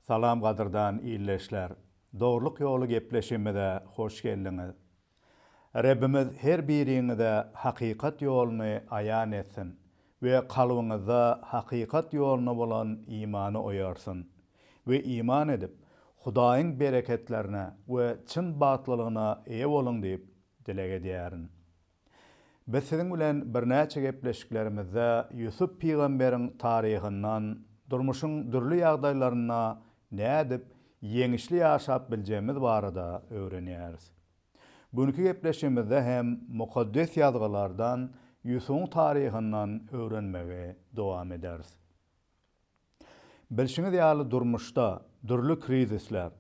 Salam gadyrdan ildeşler! Dogrulyk ýoly gepleşigimize hoş geldiňiz. Rebbimiz her biriňize hakykat ýoluny aýan etsin we kalbyňyzda hakykat ýoluna bolan imany oýarsyn we iman edip, Hudaýyň bereketlerine we çyn bagtlylygyna eýe boluň diýip dileg edýärin. Biz siziň bilen birnäçe gepleşiklerimizde Ýusup pygamberiň taryhyndan durmuşyň dürli ýagdaýlarynda nädip ýeňişli ýaşap biljegimiz barada öwrenýäris. Bu günki gepleşigimizde hem Mukaddes Ýazgylardan Ýusubyň taryhyndan öwrenmegi dowam ederis. Bilşiňiz ýaly durmuşda dürli krizisler,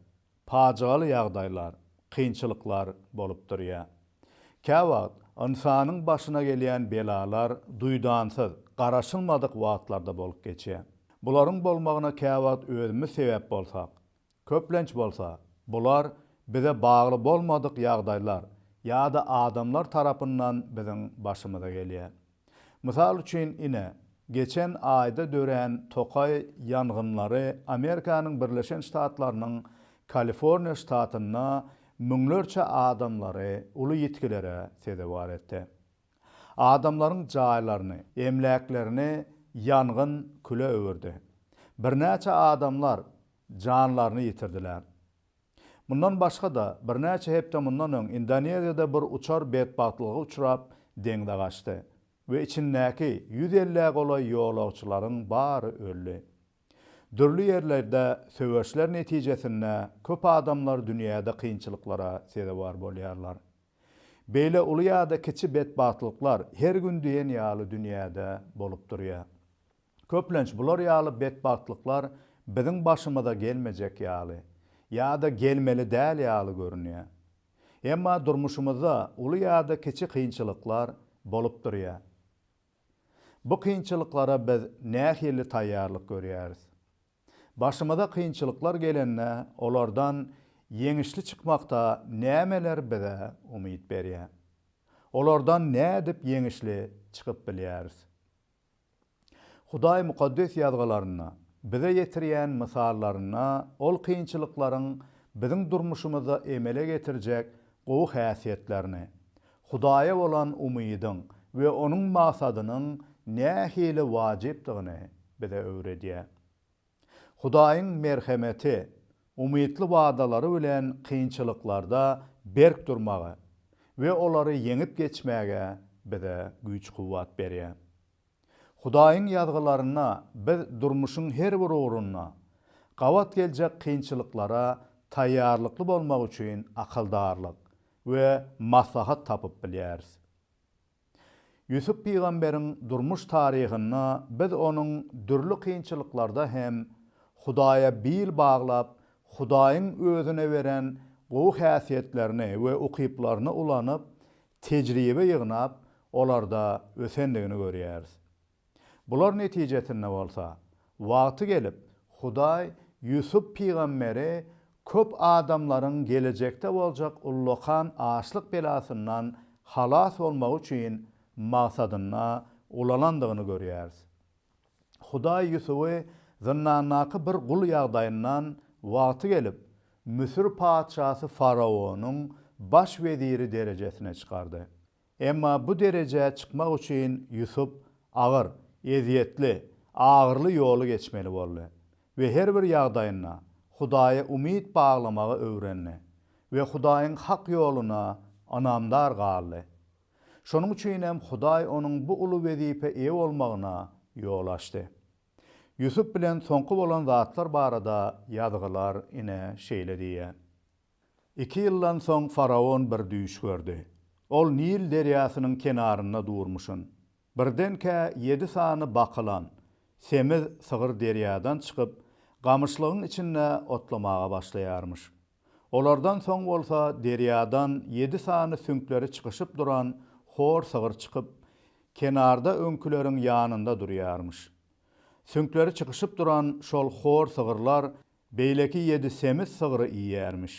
pajygaly ýagdaýlar, kynçylyklar bolup durýar. Käwagt ynsanyň başyna gelýän belalar duýdansyz, garaşylmadyk wagtlarda bolup geçýär. Bularyň bolmagyna käwagt özümiz sebäp bolsak, köplenç bolsa bular bize bagly bolmadyk ýagdaýlar ýa-da adamlar tarapyndan biziň başymyza gelýär. Mysal üçin, ine, geçen aýda dörän tokaý ýangynlary Amerikanyň Birleşen Ştatlarynyň Kaliforniýa ştatynda müňlerçe adamlary uly ýitgilere sezewar etdi. Adamlaryň jaýlaryny, emläklerini ýangyn küle öwürdi. Birnäçe adamlar janlaryny ýitirdiler. Mundan başga-da, birnäçe hepde mundan öň Indoneziýada bir uçar betbagtlyga uçrap, deňze gaçdy we içindäki 150-ä golaý ýolagçylaryň bary öldi. Dürli ýerlerde söweşler netijesinde köp adamlar dünýäde kynçylyklara sezewar bolýarlar. Beýle uly ýa-da kiçi betbagtlyklar her gün diýen ýaly dünýäde bolup durýar. Köplenç bular ýaly betbagtlyklar biziň başymyza gelmejek ýaly, ýa-da gelmeli däl ýaly görünýär. Emma durmuşymyzda uly ýa-da kiçi kynçylyklar bolup durýar. Bu kynçylyklara biz nähili taýýarlyk görýäris? Başymyza kynçylyklar gelende olardan ýeňişli çykmakda nämeler bize umyt berýär? Olardan nädip ýeňişli çykyp bilýäris? Hudaý Mukaddes Ýazgylarynda bize ýetirýän mysallarynda ol kynçylyklaryň biziň durmuşymyzda emele getirjek gowy häsiýetlerini, Hudaýa bolan umydyň we Onuň maksadynyň nähili wajypdygyny bize öwredýär. Hudaýyň merhemeti, umytly wadalary bilen kynçylyklarda berk durmagy we olary ýeňip geçmäge bize güýç-kuwwat berýär. Hudaýyň Ýazgylarynda biz durmuşyň her bir ugrunda gabat geljek kynçylyklara taýýarlykly bolmak üçin akyldarlyk we maslahat tapyp bilýäris. Ýusup pygamberiň durmuş taryhynda biz onuň dürli kynçylyklarda hem Hudaýa bil baglap, Hudaýyň özüne beren gowy häsiýetlerini we ukyplaryny ulanyp, tejribe ýygnap, olarda ösendigini görýäris. Bular netijesinde bolsa, wagty gelip, Hudaý Ýusup pygamberi köp adamlaryň gelejekde boljak ullakan açlyk belasyndan halas bolmagy üçin maksadynda ulalandygyny görýäris. Hudaý Ýusuby zyndandaky bir gul ýagdaýyndan wagty gelip, Müsür patyşasy faraonyň baş weziri derejesine çykardy. Emma bu derejä çykmak üçin Ýusup agyr, ezýetli, agyrly ýoly geçmeli boldy we her bir ýagdaýynda Hudaýa umyt baglamagy öwrendi we Hudaýyň hak ýoluna ynamdar galdy. Şonuň üçin hem Hudaý onuň bu uly wezipä eýe bolmagyna ýol açdy. Ýusup bilen soňky bolan zatlar barada Ýazgylar ine şeýle diýýär. Iki ýyldan soň faraon bir düýş gördi. Ol Nil derýasynyň kenarynda durmuşyn. Birdenkä ýedi sany bakylan, semiz sygyr derýadan çykyp, gamyşlygyň içinde otlamaga başlaýarmyş. Olardan soň bolsa derýadan ýedi sany süňkleri çykyşyp duran hor sygyr çykyp, kenarda öňküleriň ýanynda durýarmyş. Süňkleri çykyşyp duran şol hor sygyrlar beýleki ýedi semiz sygry iýýärmiş.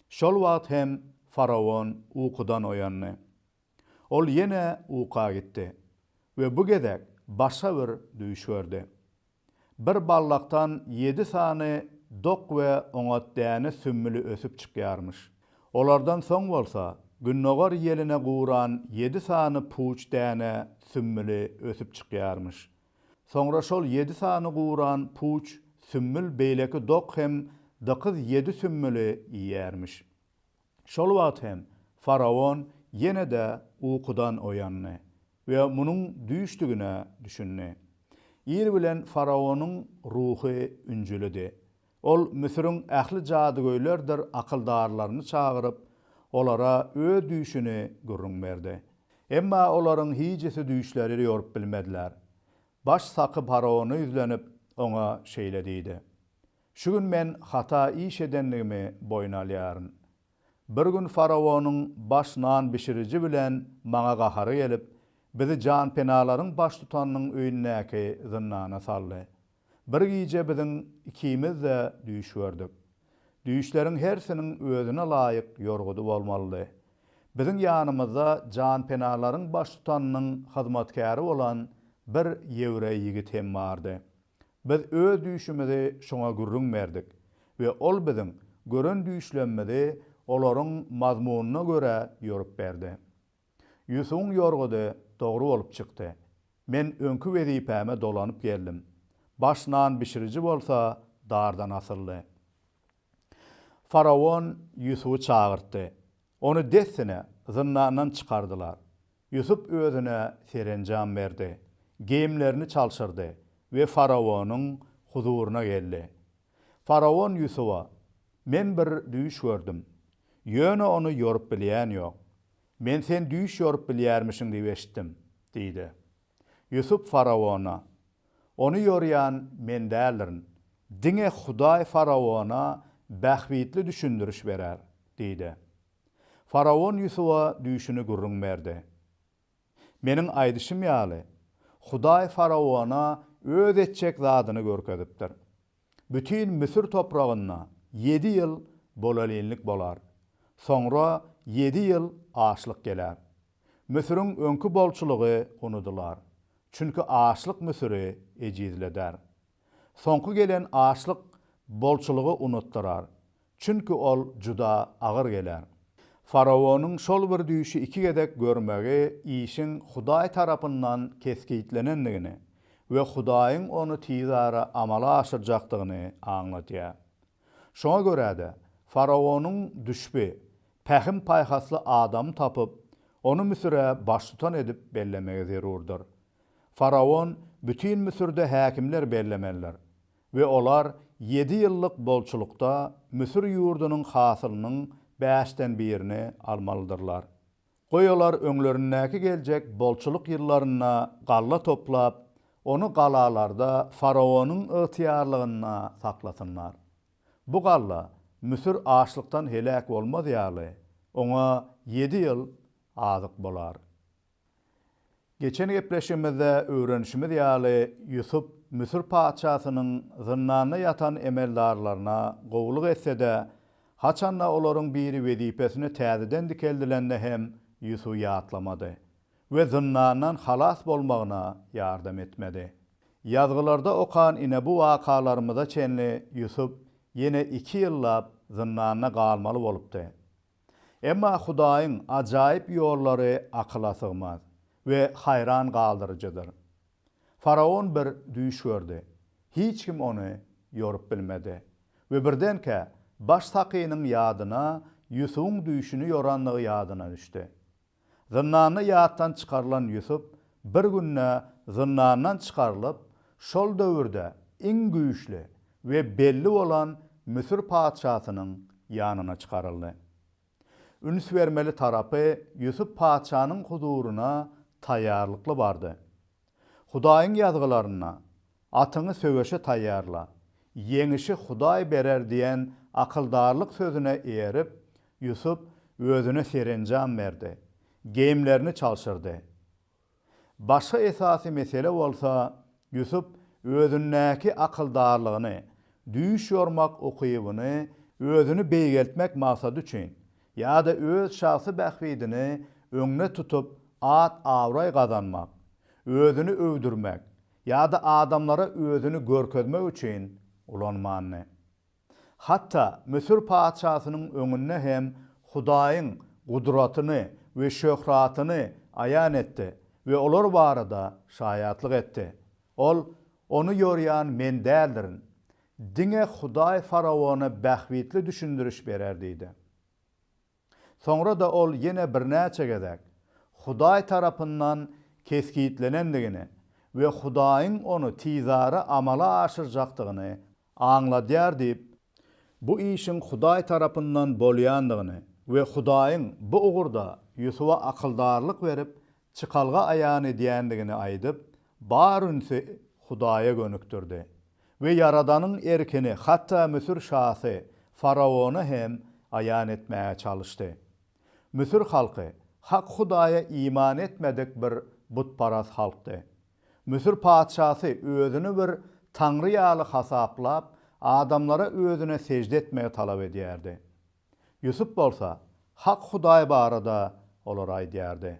Şol wagt hem faraon ukudan oýandy. Ol ýene uka gitdi we bu gezek başga bir düýş gördi. Bir ballakdan ýedi sany. dok we oňat däne sümmüli ösüp çykýarmyş. Olardan soň bolsa, gündogar ýeline guran ýedi sany puç däne sümmüli ösüp çykýarmyş. Soňra şol ýedi sany guran puç sümmül beýleki dok hem dykyz ýedi sümmüli iýýärmiş. Şol wagt hem faraon ýene-de ukudan oýandy we munuň düýşdügine düşündi. Ir bilen faraonyň ruhy ünjülidi. Ol Müsüriň ähli jadygöýlerdir akyldarlaryny çagyryp, olara öz düýşüni gürrüň berdi. Emma olaryň hijisi düýşleri ýorup bilmediler. Baş saky faraona ýüzlenip, oňa şeýle diýdi, Şu gün men hata iş edendigimi boýun alýaryn. Bir gün faraonyň baş nan bişiriji bilen maňa gahary gelip, bizi janpenalaryň baştutanynyň öýündäki zyndana saldy. Bir gije biziň ikimiz-de düýş gördük. Düýşleriň hersiniň özüne laýyk ýorgudy bolmalydy. Biziň ýanymyzda janpenalaryň baştutanynyň hyzmatkäri bolan bir ýewreý ýigit hem bardy. Biz öz düýşümizi şoňa gürrüň berdik we ol biziň gören düýşlemmizi olaryň mazmunyna görä ýorup berdi. Ýusubyň ýorgudy dogry bolup çykdy. Men öňki wezipäme dolanyp geldim. Baş nan bişiriji bolsa dardan asyldy. Faraon Ýusuby çagyrtdy. Ony dessine zyndandan çykardylar. Ýusup özüne serenjam berdi, geýimlerini çalşyrdy we faraonyň huzuryna geldi. Faraon Ýusuba, Men bir düýş gördüm. Ýöne ony ýorup bilýän ýok. Men sen düýş ýorup bilýärmişiň diýip eşitdim, diýdi. Ýusup faraona, Ony ýorýan men däldirin. Diňe Hudaý faraona bähbitli düşündiriş berer, diýdi. Faraon Ýusuba düýşüni gürrüň berdi. Meniň aýdyşym ýaly, Hudaý faraona öz etjek zadyny görkezipdir. Bütin Müsür topragynda ýedi ýyl bolelinlik bolar. Soňra ýedi ýyl açlyk geler. Müsüriň öňki bolçulygy unudylar. Çünki açlyk Müsüri ejizleder. Soňky gelen açlyk bolçulygy unutdyrar. Çünki ol juda agyr geler. Faraonyň şol bir düýşi iki gezek görmegi işiň Hudaý tarapyndan kesgitlenendigini we Hudaýyň ony tizara amala aşyrjakdygyny aňladýar. Şoňa görä-de, faraonyň düşbi, pähim-paýhasly adamy tapyp, ony Müsüre baştutan edip bellemegi zerurdyr. Faraon bütin Müsürde häkimler bellemelidir. We olar ýedi ýyllyk bolçulykda Müsür ýurdunyň hasylynyň bäşden birini almalydyrlar. Goý olar öňlerindäki geljek bolçulyk ýyllarynda galla toplap, ony galalarda faraonyň ygtyýarlygynda saklasynlar. Bu galla Müsür açlykdan heläk bolmaz ýaly, oňa ýedi ýyl azyk bolar. Geçen gepleşigimizde öwrenişimiz ýaly, Ýusup Müsür patyşasynyň zyndanda ýatan emeldarlaryna gowulyk etse-de, haçanda olaryň biri wezipesine täzeden dikeldilende hem Ýusuby ýatlamady we zyndandan halas bolmagyna ýardam etmedi. Ýazgylarda okan ine bu wakalarymyza çenli Ýusup ýene iki ýyllap zyndanda galmaly bolupdy. Emma Hudaýyň ajaýyp ýollary akyla sygmaz we haýran galdyryjydyr. Faraon bir düýş gördi. Hiç kim ony ýorup bilmedi. We birdenkä baş sakynyň ýadyna Ýusubyň düýşüni ýorandygy ýadyna düşdi. Zyndanda ýatdan çykarylan Ýusup bir günde zyndandan çykarylyp, şol döwürde iň güýçli we belli bolan Müsür patyşasynyň ýanyna çykaryldy. Üns bermeli tarapy Ýusup patyşanyň huzuryna taýýarlykly bardy. Hudaýyň ýazgylarynda, Atyňy söweşe taýýarla, ýeňişi Hudaý berer diýen akyldarlyk sözüne eýerip, Ýusup özüne serenjam berdi, geýimlerini çalşyrdy. Başga esasy mesele bolsa, Ýusup özündäki akyldarlygyny, düýş ýormak ukybyny özüni beýgeltmek maksady üçin ýa-da öz şahsy bähbidini öňde tutup at-abraý gazanmak, özüni öwdürmek ýa-da adamlara özüni görkezmek üçin ulanmandy. Hatda Müsür patyşasynyň öňünde hem Hudaýyň gudratyny we şöhratyny aýan etdi we olar barada şaýatlyk etdi. Ol, Ony ýorýan men däldirin. Diňe Hudaý faraona bähbitli düşündiriş berer diýdi. Soňra-da ol ýene birnäçe gezek Hudaý tarapyndan kesgitlenendigini we Hudaýyň ony tizara amala aşyrjakdygyny aňladýar diýip, bu işiň Hudaý tarapyndan bolýandygyny we Hudaýyň bu ugurda Ýusuba akyldarlyk berip, çykalga aýan edýändigini aýdyp, bar ünsi Hudaýa gönükdirdi we Ýaradanyň erkini hatda Müsür şasy faraona hem aýan etmäge çalyşdy. Müsür halky hak Hudaýa iman etmedik bir butparaz halkdy. Müsür patyşasy özüni bir taňry ýaly hasaplap, adamlara özüne sežde etmegi talap edýärdi. Ýusup bolsa hak Hudaý barada olara aýdýardy.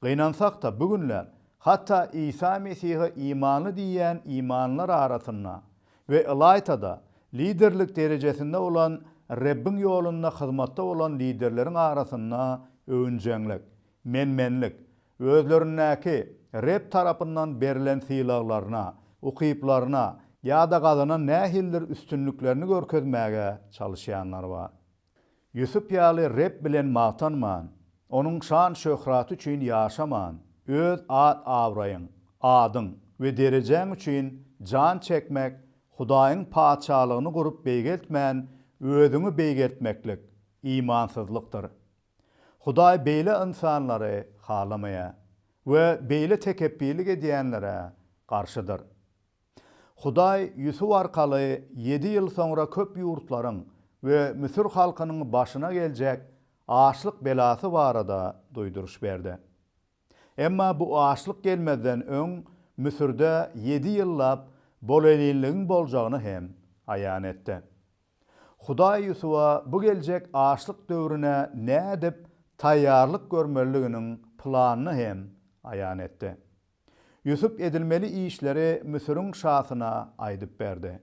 Gynansak-da, bu günler hatda Isa Mesihe imanly diýýän imanlylar arasynda we ylaýta-da liderlik derejesinde bolan Rebbiň ýolunda hyzmatda bolan liderleriň arasynda öwünjeňlik, men-menlik, özlerindäki Reb tarapyndan berlen sylaglaryna, ukyplaryna ýa-da gazanan nähilidir üstünliklerini görkezmäge çalyşýanlar bar. Ýusup ýaly Reb bilen magtanman, Onuň şan-şöhraty üçin ýaşaman, öz at-abraýyň, adyň we derejäň üçin jan çekmek, Hudaýyň Patyşalygyny gurup beýgeltmän, özüňi beýgeltmeklik, imansyzlykdyr. Hudaý beýle ynsanlary halamaýar we beýle tekepbirlik edýänlere garşydyr. Hudaý Ýusup arkaly ýedi ýyl soňra köp ýurtlaryň we müsür halkynyň başyna geljek açlyk belasy barada duýduryş berdi. Emma bu açlyk gelmezden öň Müsürde ýedi ýyllap bolelinligiň boljagyny hem aýan etdi. Hudaý Ýusuba bu geljek açlyk döwrüne nädip taýýarlyk görmelidiginiň planyny hem aýan etdi. Ýusup edilmeli işleri Müsüriň şasyna aýdyp berdi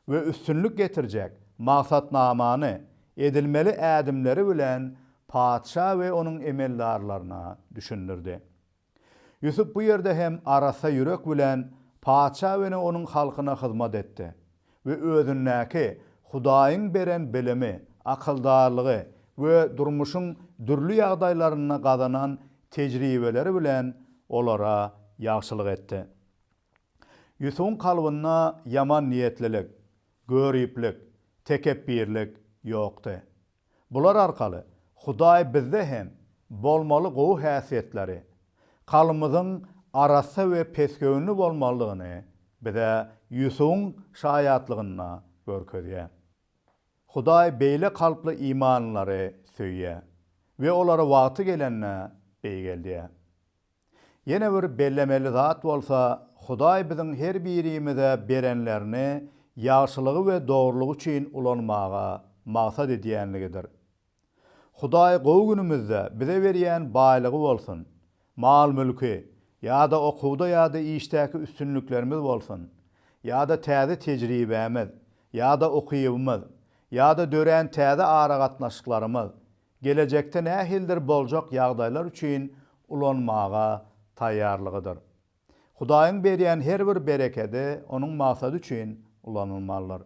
we üstünlik getirjek maksatnamany edilmeli ädimleri bilen patyşa we onuň emeldarlaryna düşündirdi. Ýusup bu ýerde hem arassa ýürek bilen patyşa wene onuň halkyna hyzmat etdi we özündäki Hudaýyň beren bilimi, akyldarlygy we durmuşyň dürli ýagdaýlarynda gazanan tejribeleri bilen olara ýagşylyk etdi. Ýusubyň kalbynda ýaman niýetlilik, göriplik, tekepbirlik ýokdy. Bular arkaly Hudaý bizde hem bolmaly gowy häsiýetleri, kalbymyzyň arassa we pesgöwünli bolmalydygyny bize Ýusubyň şaýatlygynda görkezýär. Hudaý beýle kalply imanlylary söýýär we olary wagty gelende beýgeldýär. Ýene bir bellemeli zat bolsa, Hudaý biziň her birimize berenlerini ýagşylygy we dogrulygy üçin ulanmaga maksat edýänligidir. Hudaý gowy günümizde bize berýän baýlygy bolsun, mal-mülki, ýa-da okuwda ýa-da işdäki üstünliklerimiz bolsun, ýa-da täze tejribämiz, ýa-da ukybymyz, ýa-da dörän täze aragatnaşyklarymyz, gelejekde nähilidir boljak ýagdaýlar üçin ulanmaga taýýarlygydyr. Hudaýyň berýän her bir berekedi Onuň maksady üçin ulanylmalydyr.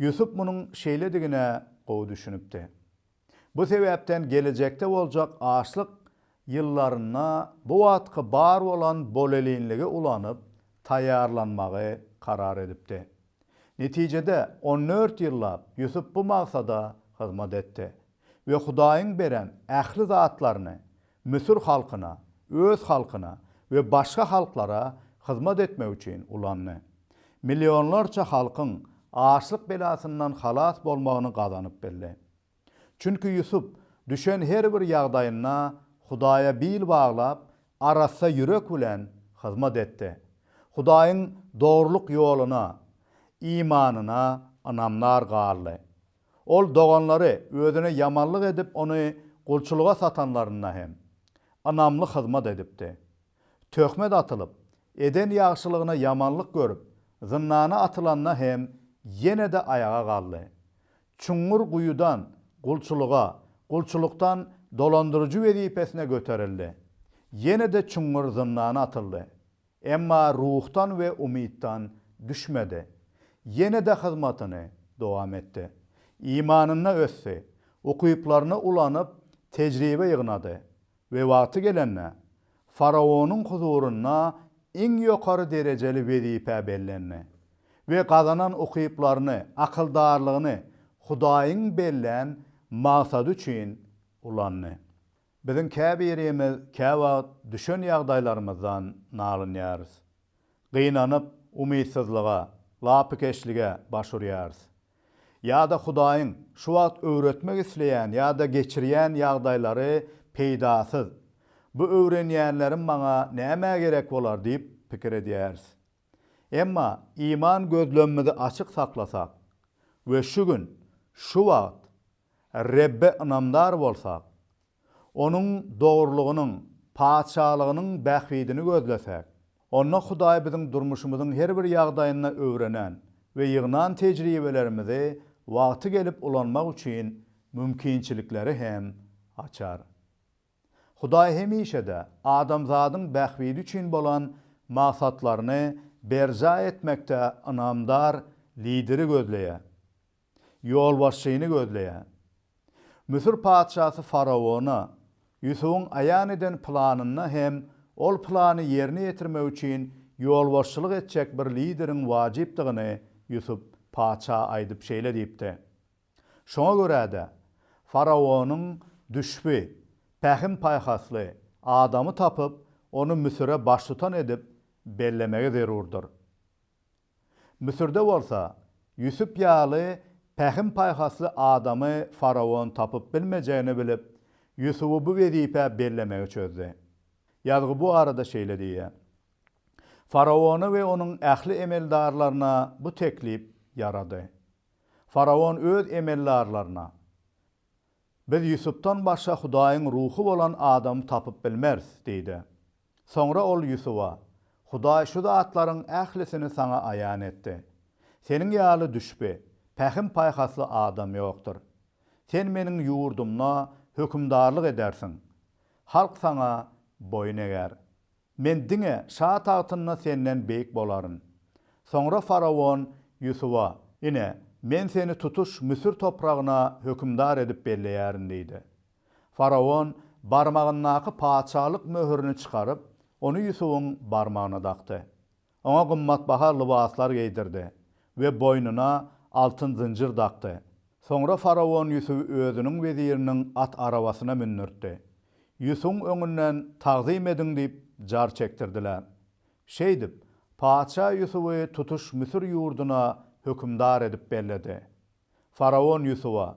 Ýusup munuň şeýledigine gowy düşünipdi. Bu sebäpden gelejekde boljak açlyk ýyllarynda bu wagtky bar bolan bolelinligi ulanyp taýýarlanmagy karar edipdi. Netijede, on dört ýyllap Ýusup bu maksada hyzmat etdi we Hudaýyň beren ähli zatlaryny Müsür halkyna, öz halkyna we başga halklara hyzmat etmek üçin ulandy. Millionlarça halkyň açlyk belasyndan halas bolmagyny gazanyp bildi. Çünki Ýusup düşen her bir ýagdaýynda Hudaýa bil baglap, arassa ýürek bilen hyzmat etdi. Hudaýyň dogrulyk ýoluna, imanyna ynamdar galdy. Ol doganlary özüne ýamanlyk edip ony gulçulyga satanlarynda hem, ynamly hyzmat edipdi. Töhmet atylyp, eden ýagşylygyna ýamanlyk görüp, zyndana atylanda hem ýene-de aýaga galdy. Çuňňur guýudan gulçulyga, gulçulykdan dolandyryjy wezipesine göterildi. Ýene-de çuňňur zyndana atyldy. Emma ruhdan we umytdan düşmedi. Ýene-de hyzmatyny dowam etdi. Imanynda ösdi, ukyplaryny ulanyp, tejribe ýygnady we wagty gelende, faraonyň huzurynda iň ýokary derejeli wezipä bellendi we gazanan ukyplaryny, akyldarlygyny Hudaýyň bellän maksady üçin ulandy. Biziň käbirimiz käwagt düşen ýagdaýlarymyzdan nalynýarys. Gynanyp, umytsyzlyga, lapykeçlige baş urýarys. Ýa-da Hudaýyň şu wagt öwretmek isleýän ýa-da geçirýän ýagdaýlary peýdasyz, bu öwrenýänlerim maňa nämä gerek bolar diýip pikir edýäris. Emma iman gözlemimizi açyk saklasak we şu gün, şu wagt Rebbe ynamdar bolsak, Onuň dogrulygynyň, Patyşalygynyň bähbidini gözlesek, onda Hudaý biziň durmuşymyzyň her bir ýagdaýynda öwrenen we ýygnan tejribelerimizi wagty gelip ulanmak üçin mümkinçilikleri hem açar. Hudaý hemişe-de adamzadyň bähbidi üçin bolan maksatlaryny berjaý etmekde ynamdar Lideri gözleýär. Ýolbaşçyny gözleýär. Müsür patyşasy faraona Ýusubyň aýan eden planynda hem ol plany ýerine ýetirmek üçin ýolbaşçylyk etjek bir lideriň wajypdygyny Ýusup patyşa aýdyp şeýle diýipdi. Şoňa görä-de, faraonyň düşbi, pähim-paýhasly adamy tapyp, ony Müsüre baştutan edip bellemegi zerurdyr. Müsürde bolsa, Ýusup ýaly pähim-paýhasly adamy faraon tapyp bilmejegini bilip, Ýusuby bu wezipä bellemegi çözdi. Ýazgy bu arada şeýle diýýär, Faraona we onuň ähli emeldarlaryna bu teklip ýarady. Faraon öz emeldarlaryna, Biz Ýusupdan başga Hudaýyň ruhy bolan adamy tapyp bilmeris diýdi. Soňra ol Ýusuba, Hudaý şu zatlaryň ählisini saňa aýan etdi. Seniň ýaly düşbi, pähim-paýhasly adam ýokdur. Sen meniň ýurdumda hökümdarlyk edersiň. Halk saňa boýun eger. Men diňe şa tagtynda senden beýik bolaryn. Soňra faraon Ýusuba, Ine, men seni tutuş Müsür topragyna hökümdar edip belleýärin diýdi. Faraon barmagyndaky patyşalyk möhürini çykaryp, ony Ýusubyň barmagyna dakdy. Oňa gymmatbaha lybaslar geýdirdi we boýnuna altyn zynjyr dakdy. Soňra faraon Ýusuby özüniň weziriniň at arabasyna mündürtdi. Ýusubyň öňünden tagzym ediň diýip jar çekdirdiler. Şeýdip, patyşa Ýusuby tutuş Müsür ýurduna hökümdar edip belledi. Faraon Ýusuba,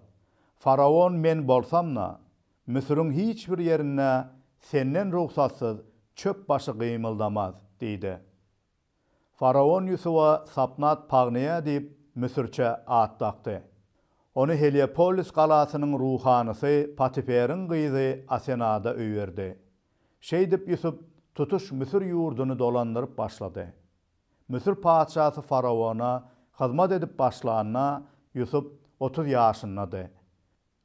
Faraon men bolsam-da, Müsüriň hiç bir ýerinde senden rugsatsyz çöp başy gymyldamaz diýdi. Faraon Ýusuba Sapnat Pagneýa diýip müsürçe at dakdy. Ony Heliopolis galasynyň ruhanysy Patyperiň gyzy Asenada öýerdi. Şeýdip Ýusup tutuş Müsür ýurduny dolandyryp başlady. Müsür patyşasy faraona hyzmat edip başlanda Ýusup 30 ýaşyndady.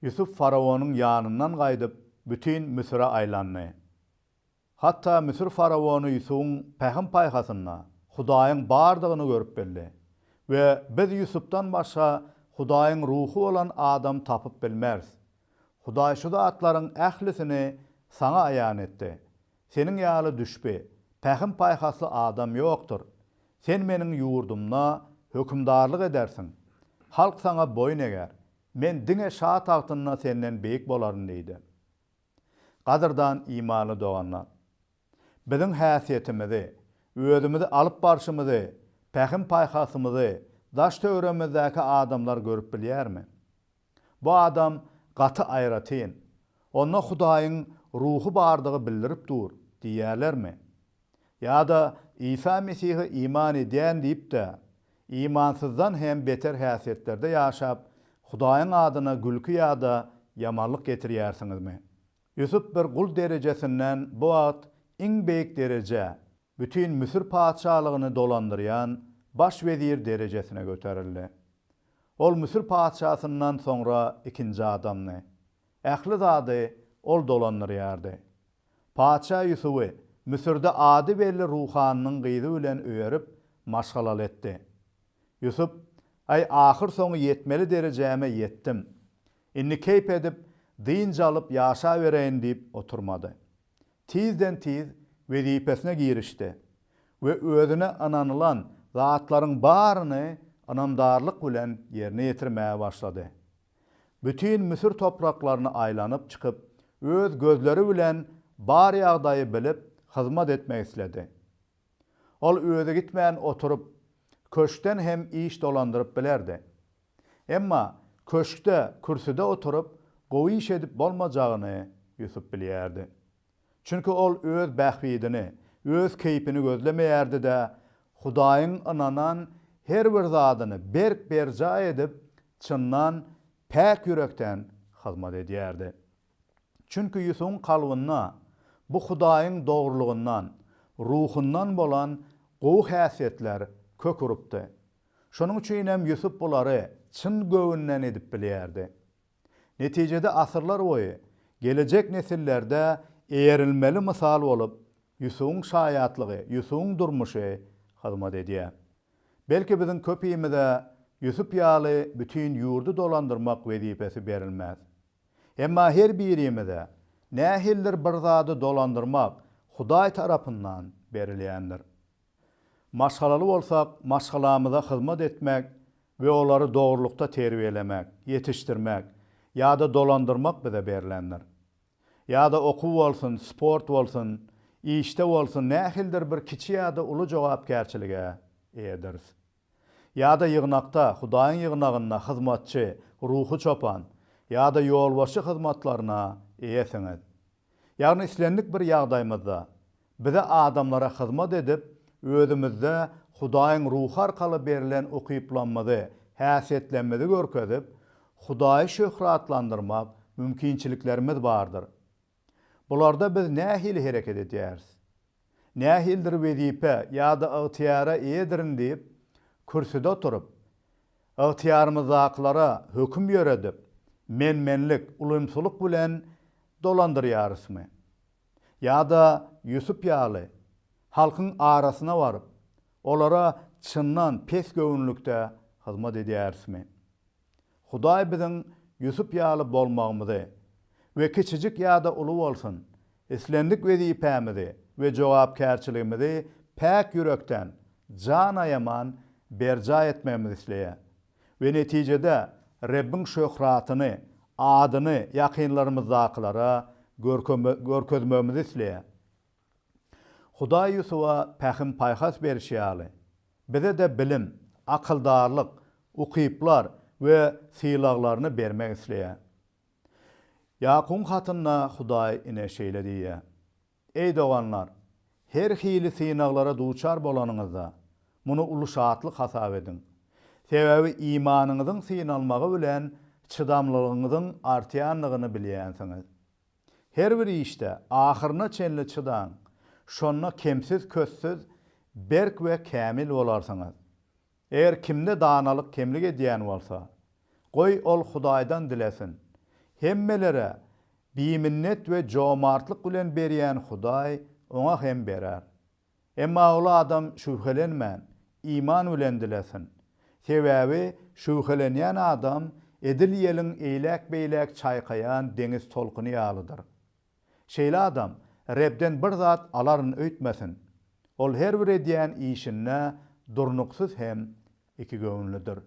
Ýusup faraonyň ýanyndan gaýdyp, bütin Müsüre aýlandy. Hatda Müsür faraony Ýusubyň pähim-paýhasynda Hudaýyň bardygyny görüp bildi we biz Ýusupdan başga Hudaýyň ruhy bolan adam tapyp bilmeris. Hudaý şu zatlaryň ählisini saňa aýan etdi. Seniň ýaly düşbi, pähim-paýhasly adam ýokdur. Sen meniň ýurdumda hökümdarlyk edersiň. Halk saňa boýun eger. Men diňe şa tagtynda senden beýik bolaryn diýdi. Gadyrdan imanly doganlar! Biziň häsiýetimizi, özümizi alyp barşymyzy, pähim-paýhasymyzy daş-töweregimizdäki adamlar görüp bilýärmi? Bu adam gaty aýratyn, onda Hudaýyň Ruhy bardygy bildirip dur diýýärlermi? Ýa-da Isa Mesihe iman edýän diýip-de, imansyzdan hem beter häsiýetlerde ýaşap, Hudaýyň adyna gülki ýa-da ýamanlyk getirýärsiňizmi? Ýusup bir gul derejesinden bu wagt iň beýik derejä, bütin Müsür patyşalygyny dolandyrýan baş wezir derejesine göterildi. Ol Müsür patyşasyndan soňra ikinji adamdy. Ähli zady ol dolandyrýardy. Patyşa Ýusuby Müsürde ady belli ruhanynyň gyzy bilen öýerip, maşgalaly etdi. Ýusup, Aý, ahyrsoňy ýetmeli derejäme ýetdim. Indi keýp edip, dynç alyp ýaşabereýin diýip oturmady. Tizden-tiz wezipesine girişdi we özüne ynanylan zatlaryň baryny ynamdarlyk bilen ýerine ýetirmäge başlady. Bütin Müsür topraklaryny aýlanyp çykyp, öz gözleri bilen bar ýagdaýy bilip, hyzmat etmek isledi. Ol özi gitmän oturyp, köşkden hem iş dolandyryp bilerdi. Emma köşkde, kürsüde oturyp, gowy iş edip bolmajagyny Ýusup bilýärdi. Çünki ol öz bähbidini, öz keýpini gözlemeýärdi-de, Hudaýyň ynanan her bir zadyny berk berjaý edip, çyndan, päk ýürekden hyzmat edýärdi. Çünki Ýusubyň kalbynda bu Hudaýyň dogrulygyndan, ruhundan bolan gowy häsiýetler kök urupdy. Şonuň üçin hem Ýusup bulary çyn göwünden edip bilýärdi. Netijede asyrlar boýy gelejek nesillerde eýerilmeli mysal bolup, Ýusubyň şaýatlygy, Ýusubyň durmuşy hyzmat edýär. Belki biziň köpimize Ýusup ýaly bütin ýurdy dolandyrmak wezipesi berilmez. Emma her birimize nähilidir bir zady dolandyrmak Hudaý tarapyndan berilýändir. Maşgalaly bolsak, maşgalamyza hyzmat etmek we olary dogrulykda terbiýelemek, ýetişdirmek ýa-da dolandyrmak bize berlendir. Ýa-da okuw bolsun, sport bolsun, işde bolsun nähilidir bir kiçi ýa-da uly jogapkärçilige eýediris. Ýa-da ýygnakda, Hudaýyň ýygnagynda hyzmatçy, ruhy çopan ýa-da ýolbaşçy hyzmatlaryna eýesiňiz. Ýagny islendik bir ýagdaýymyzda bize adamlara hyzmat edip, özümizde Hudaýyň Ruhy arkaly berlen ukyplamyzy, häsiýetlemmizi görkezip, Hudaýy şöhratlandyrmak mümkinçiliklerimiz bardyr. Bularda biz nähili hereket edýäris? Nähilidir wezipe ýa-da ygtyýara eýedirin diýip, kürsüde oturyp, ygtyýarymyzdakylara höküm ýöredip, men-menlik, ulumsylyk bilen dolandyrýarysmy? Ýa-da Ýusup ýaly, halkyň arasyna baryp, olara çyndan pes göwünlikde hyzmat edýärismi? Hudaý biziň Ýusup ýaly bolmagymyzy we kiçijik ýa-da uly bolsun, islendik wezipämizi we jogapkärçiligimizi päk ýürekden, jan aýaman berjaý etmegimizi isleýär we netijede Rebbiň şöhratyny, adyny ýakynlarymyzdakylara görkezmegimizi isleýär. Hudaý Ýusuba pähim-paýhas berişi ýaly, bize-de bilim, akyldarlyk, ukyplar we sylaglaryny bermek isleýär. Ýakubyň hatynda Hudaý ine şeýle diýýär, Eý doganlar, her hili synaglara duçar bolanyňyzda, muny uly şatlyk hasap ediň. Sebäbi imanyňyzyň synalmagy bilen çydamlylygyňyzyň artýandygyny bilýänsiňiz. Her bir işde ahyryna çenli çydaň, şonda kemsiz-köstsüz, berk we kämil bolarsyňyz. Eger kimde danalyk kemlik edýän bolsa, goý, ol Hudaýdan dilesin. Hemmelere biminnet we jomartlyk bilen berýän Hudaý oňa hem berer. Emma ol adam şübhelenmän, iman bilen dilesin. Sebäbi şübhelenýän adam edil ýeliň eýläk-beýläk çaýkaýan deňiz tolkuny ýalydyr. Şeýle adam Rebden bir zat alaryn öýtmesin. Ol her bir edýän işinde durnuksyz hem ikigöwünlidir.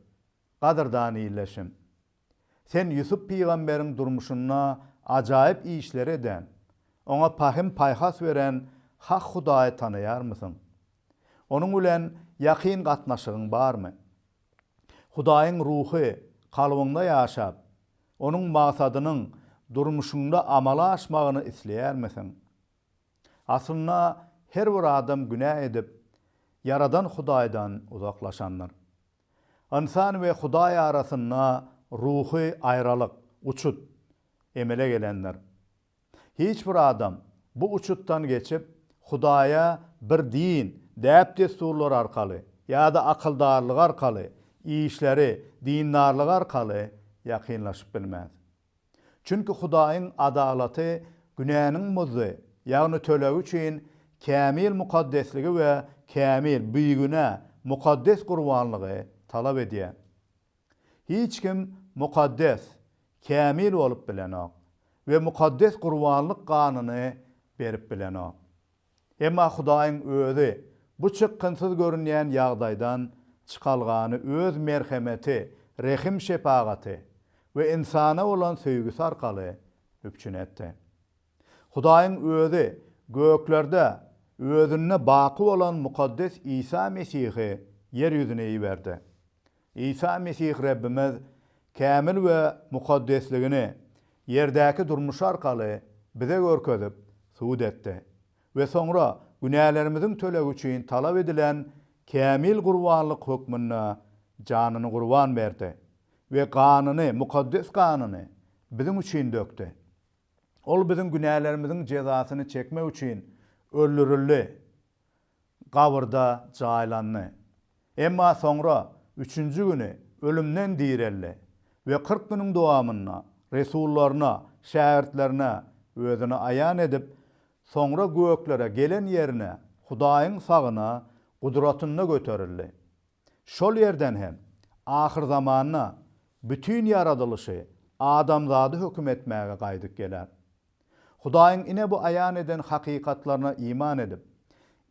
Gadyrdan ildeşim! Sen Ýusup pygamberiň durmuşynda ajaýyp işleri eden, oňa pähim-paýhas beren hak Hudaýy tanaýarmysyň? Onuň bilen ýakyn gatnaşygyň barmy? Hudaýyň ruhy kalbyňda ýaşap, onuň maksadynyň durmuşyňda amala aşmagyny isleýärmisiň? Aslynda her bir adam günä edip, Ýaradan Hudaýdan uzaklaşandyr. Ynsan we Hudaý arasynda ruhy aýralyk, uçut, emele gelendir. Hiç bir adam bu uçutdan geçip, Hudaýa bir din, däp-dessurlar arkaly ýa-da akyldarlygy arkaly işleri, dindarlygy arkaly ýakynlaşyp bilmez. Çünki Hudaýyň adalaty günäniň muzdy, ýagny tölegi üçin kämil mukaddesligi we kämil, bigünä, mukaddes gurbanlygy talap edýär. Hiç kim mukaddes, kämil bolup bilenok we mukaddes gurbanlyk ganyny berip bilenok. Emma Hudaýyň Özi bu çykgynsyz görünýän ýagdaýdan çykalgany Öz merhemeti, rehim-şepagaty we ynsana bolan söýgüsi arkaly üpjün etdi. Hudaýyň Özi göklerde Özünde baky bolan mukaddes Isa Mesihi ýer ýüzüne iberdi. Isa Mesih Rebbimiz kämil we mukaddesligini ýerdäki durmuşy arkaly bize görkezip, subut etdi we soňra günälerimiziň tölegi üçin talap edilen kämil gurbanlyk hökmünde janyny gurban berdi we ganyny, mukaddes ganyny biziň üçin dökdi. Ol biziň günälerimiziň jezasyny çekmek üçin öldürildi. Gabyrda jaýlandy. Emma soňra üçünji güni ölümden direldi we 40 günüň dowamynda resullaryna, şägirtlerine özüni aýan edip, soňra göklere gelen ýerine, Hudaýyň sagyna gudratynda göterildi. Şol ýerden hem ahyrzamanda bütin ýaradylyşy, adamzady höküm etmäge gaýdyp geler. Hudaýyň ine bu aýan eden hakykatlaryna iman edip,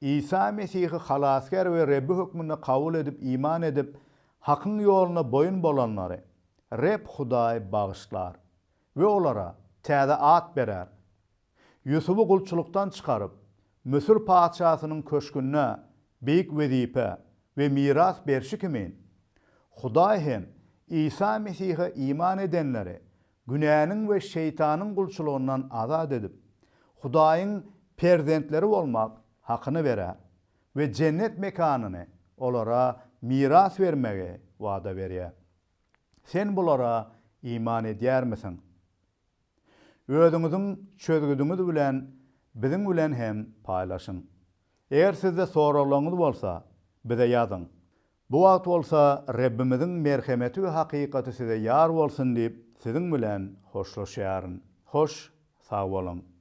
Isa Mesihi Halasgär we Rebbi hökmünde kabul edip iman edip, Hakyň ýoluna boýun bolanlary Reb Hudaý bagyşlar we olara täze at berer. Ýusuby gulçulykdan çykaryp, Müsür patyşasynyň köşgünde beýik wezipe we miras berşi kimin, Hudaý hem Isa Mesihe iman edenleri günäniň we şeýtanyň gulçulygyndan azat edip, Hudaýyň perzentleri bolmak hakyny berer we jennet mekanyny olara miras bermegi wada berýär. Sen bulara iman edýärmisiň? Özüňiziň çözgüdiňiz bilen biziň bilen hem paýlaşyň. Eger sizde soraglaryňyz bolsa, bize ýazyň. Bu wagt bolsa Rebbimiziň merhemeti we hakykaty size ýar bolsun diýip, siziň bilen hoşlaşýaryn. Hoş, sag boluň!